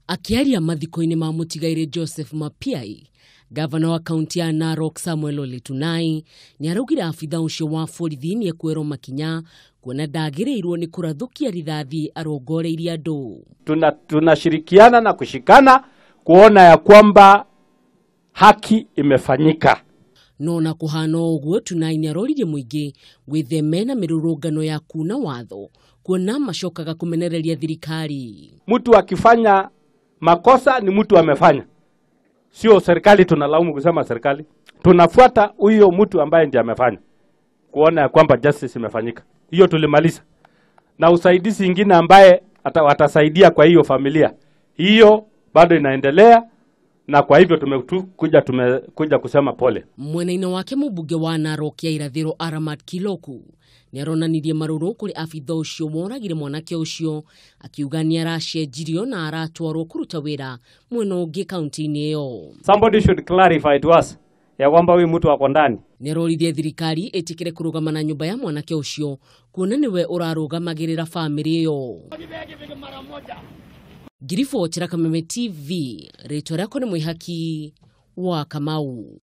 Akiaria mathiko-inĩ ma mũtigairĩ Joseph Mapiai, gavana wa kaunti ya Narok Samuel Ole Tunai nĩ araugire abitha ũcio wa borithi nĩ ekuoerwo makinya kuona ndagĩrĩirwo nĩ kũrathũkia rithathi arongoreirie andũ. Tunashirikiana na kushikana kuona ya kwamba haki imefanyika. No na kuhana ũguo Tunai nĩ aroririe mũingĩ wĩtheme na mĩrũrũngano ya kuna watho kuona macokaga kũmenereria thirikari. Mtu akifanya makosa ni mtu amefanya, sio serikali tunalaumu kusema serikali. Tunafuata huyo mtu ambaye ndiye amefanya kuona ya kwamba justice imefanyika. Hiyo tulimaliza. Na usaidizi ingine ambaye watasaidia kwa hiyo familia, hiyo bado inaendelea, na kwa hivyo tumekuja kusema pole. Mwena-inĩ wake mũmbunge wa Narok ya irathĩro Aramat Kiloku nĩ aronanirie marũrũ kũrĩ abitha ũcio woragire mwanake ũcio, akiuga nĩ aracenjirio na aratwarwo kũruta wĩra mwena ũngĩ kaunti-inĩ ĩyo. Somebody should clarify to us ya kwamba huyu mtu ako ndani. Nĩ aroririe thirikari ĩtĩkĩre kũrũgama na nyũmba ya mwanake ũcio kuona nĩwe ũrarũgamagĩrĩra bamĩrĩ ĩyo. Ngiribotera Kameme TV, rĩtwa rĩakwa nĩ Mwĩhaki wa Kamau.